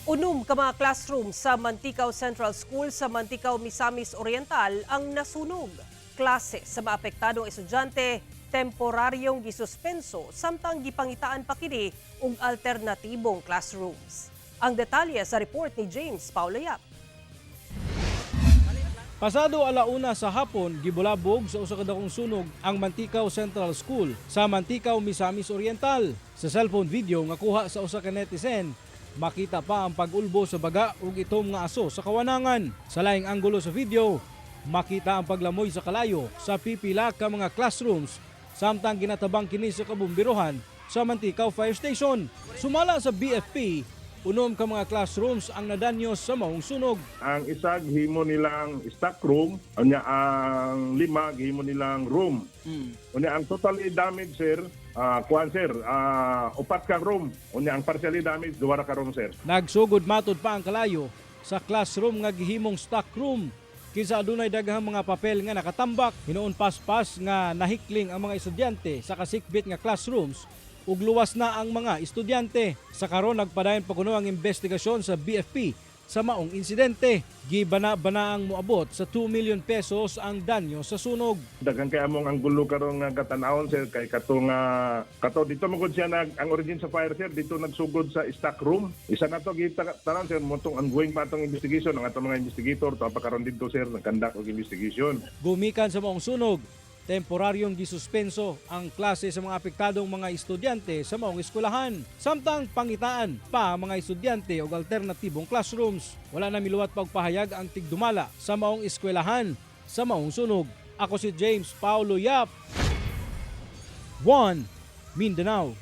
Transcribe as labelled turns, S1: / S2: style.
S1: Unom ka mga classroom sa Manticao Central School sa Manticao, Misamis Oriental ang nasunog. Klase sa maapektadong estudyante temporaryong gisuspenso samtang gipangitaan pa kini og alternatibong classrooms. Ang detalye sa report ni James Paulo Yap.
S2: Pasado 1:00 sa hapon, gibulabog sa usa ka dakong sunog ang Manticao Central School sa Manticao, Misamis Oriental. Sa cellphone video nga kuha sa usa ka netizen, makita pa ang pag-ulbo sa baga ug itom nga aso sa kawanangan. Sa laing anggulo sa video, makita ang paglamoy sa kalayo sa pipila ka mga classrooms samtang ginatabang kini sa kabumbirohan sa Manticao Fire Station. Sumala sa BFP, 6 ka mga classrooms ang nadanyo sa maong sunog.
S3: Ang isa gihimo nilang stock room, unya ang lima gihimo nilang room. Unya ang totally damage, sir, kuan, sir, upat ka room. Unya ang partially damage, duha ra ka room, sir.
S2: Nagsugod matod pa ang kalayo sa classroom nga gihimong stock room kinsa adunay daghang mga papel nga nakatambak. Hinuon paspas nga nahikling ang mga estudyante sa kasikbit nga classrooms ug luwas na ang mga estudyante. Sa karon, nagpadayon pa kuno ang investigasyon sa BFP sa maong insidente. Gibana-bana ang moabot sa 2 million pesos ang danyo sa sunog.
S3: Daghan kay among ang gulo karon nga katanawon, sir, kay kato nga kato dito mo gud siya nag ang origin sa fire, sir, dito nagsugod sa stock room. Isa na to kita tanan, sir, mao tong ongoing pa atong investigation. Ang atong mga investigator to pa karon didto, sir, nagkandak og investigation.
S2: Gumikan sa maong sunog, temporaryong gisuspenso ang klase sa mga apektadong mga estudyante sa maong eskwelahan. Samtang pangitaan pa ang mga estudyante og alternatibong classrooms. Wala na miluwat pagpahayag ang tigdumala sa maong eskwelahan sa maong sunog. Ako si James Paulo Yap. 1 Mindanao.